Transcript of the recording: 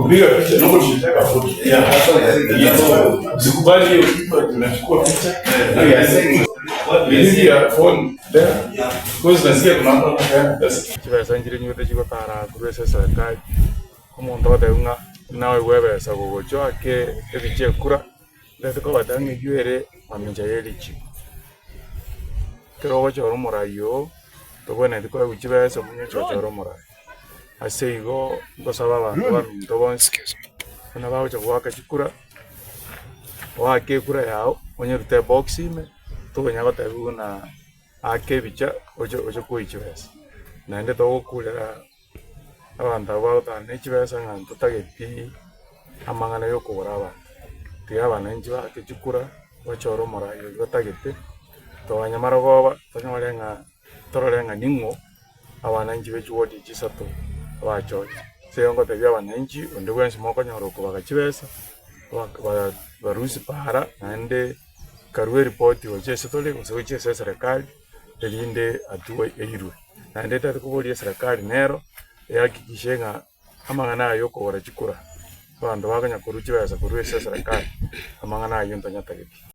Kupiga picha nobody should take a photo. Usikubali hiyo kitu ati unachukua picha. Leave your phone there. Because nasikia kuna watu wanapeana pesa. Chibesa nchire nyigete chigotara korwa ase eserekari, omonto ogoteba ng'a naoigwe ebesa gogochwa ake ebicha ekura, ntagete kobatebia ng'a eywo ere mamincha ye richiko. Ekero ogochora omorai oo, tobwenereti koegwa chibesa omanye oche ochore omorai. Ase igo ngosaba abanto baminto bonsi, buna bagocha goaka chikura, oake ekura yao, onyerute ebox ime, tokonya gotebiwa buna aka ebicha oche oche koyia chibesa. Naende togokurera abanto abwo bagotara ne chibesa ng'a ntotageti amang'ana ya okogora abanto. Tiga abananchi baake chikura, bachore omorai oywo batagete, tonya marogoba tonyore ng'a torore ng'a ning'o abananchi be chiwodi echi isato bachoche. Ase igo ngotebia abananchi, onde bwensi mokonyora okobaga chibesa, barusie paara naende karue eripoti gochia ase tore gose gochia ase eserekari erinde hatua eirwe. Naende tari koboria eserekari nero ehakikishe ng'a amang'ana aya ya okogora chikura, abanto bakonya korwa chibesa korwa ase eserekari, amang'ana ayio ntanyatageti.